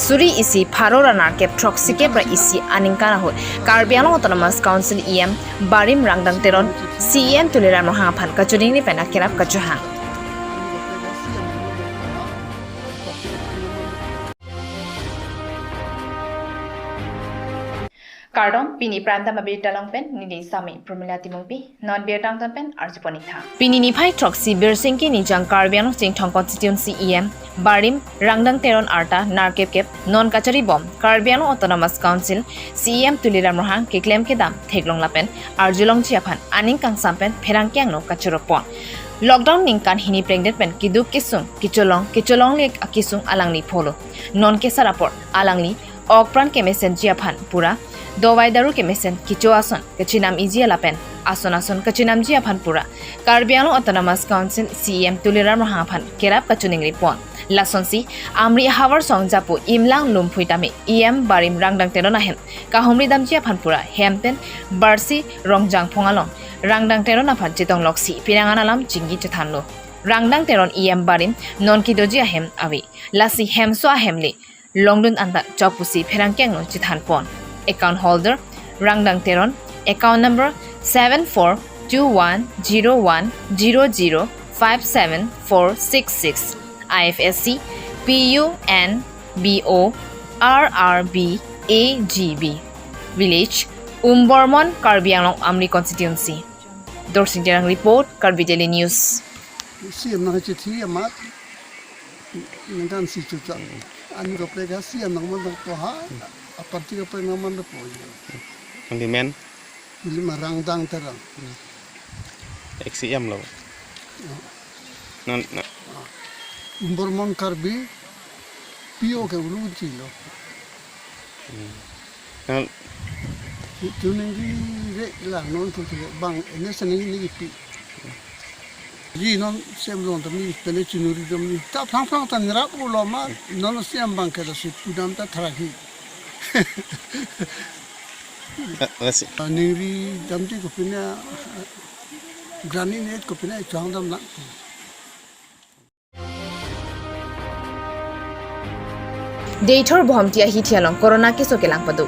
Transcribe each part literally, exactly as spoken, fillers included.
Suri isi pharo ra nerkep throksikep ra isi aningkan ahut Karbi Anglong Autonomous Council E M Barim Rangdang Teron, C E M Tuliram Ronghang aphan kachiningri pen akerap kachohang. Kardom, pini Prime Time abirta along pen neli Sami Pramila Timungpi, non birta angton pen arjupon ingthang. Pini niphai throksi Birsingki Nijang Karbi Anglong Chinthong Constituency E M Barim Rangdang Teron arta nerkep kep non kachari bom Karbi Anglong Autonomous Council C E M Tuliram Ronghang keklem kedam theklong lapen arjulongji aphan aning kangsam pen pherangke angno kachoro pon. Lockdown ningkan hini prengdet pen keduk kesung, kecholong, kecholongle akesung alangli pholo. Non kesar apor alangli okpran kemesenji aphan pura, dovai daru kemesen kecho ason kachinam iji lapen ason ason kachinamji aphan pura Karbi Anglong Autonomous Council C E M Tuliram Ronghang aphan kerap kachiningri pon. Lasonsi Amri ahavar song japo Imlang Lumphui tame E M Barim Rangdang Teron ahem kahumri damji aphan pura hem pen Barsi Rongjangphong along Rangdang Teron aphan chetong loksi penang an alam chingki chethanlo. Rangdang Teron E M Barim non kedoji ahem ave. Lasi hemso ahem le longdun anta chok pusi pherangke angno chethan pon. Account holder Rangdang Teron, account number seven four two one zero one zero zero five seven four six six, I F S C P U N B O R R B A G B. Village Umbormon, Karbi Anglong Amri Constituency. Dorsing Terang report, Karbi Daily News. C E M nangchithi amat ningkan isi chuchak. Ani kaprek ha C E M nangman nangpo ha, aparty kaprek nangman nangpo. Nangli men? Neli Rangdang Teron. Ex C E M lo. Ya. Non, non. Umbormon Karbi P O ke ulu chilo. Hmm. Kan tu ningri re lang non tu tu bang ene seni ni pi. Ji non C E M long tami pene chinuri tami ta phang phang ta nirap ulo ma non C E M bang ke lasi pudam ta tharaki. Eh, lasi. Ningri damji kopine, granny net kopine chang dam lang. Deithor Bohomti ahithi along corona keso kelang pado.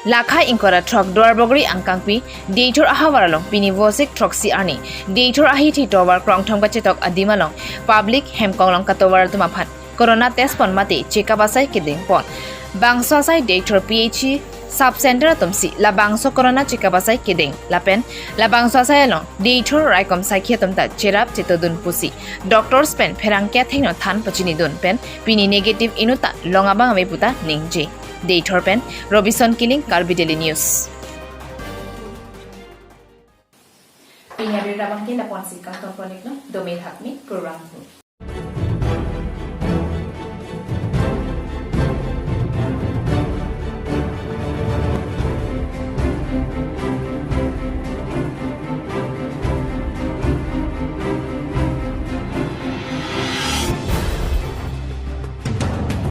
Lakha ingkoi ra throk Duarbagori angkangpi Deithor ahavar along pini Vosik throksi arni Deithor ahithi tovar krongthom kachetok adim along public hemkonglong katovar atum aphan corona test pon mate check up asai kedeng pon. Bangso asai Deithor P H C sub center atumsi labangso corona check up asai kedeng lapen labangso asai along Deithor raikom saikhi atum ta cherap chetodun pusi doctors pen pherangke athengno than pachinidun pen pini negative inut ta long abang ave puta ningje. Deithor pen Robinson Killing, Karbi Daily News. Pini abirta abangke lapu-ansi kangton pon iklo, dome thakme, kurvangthu.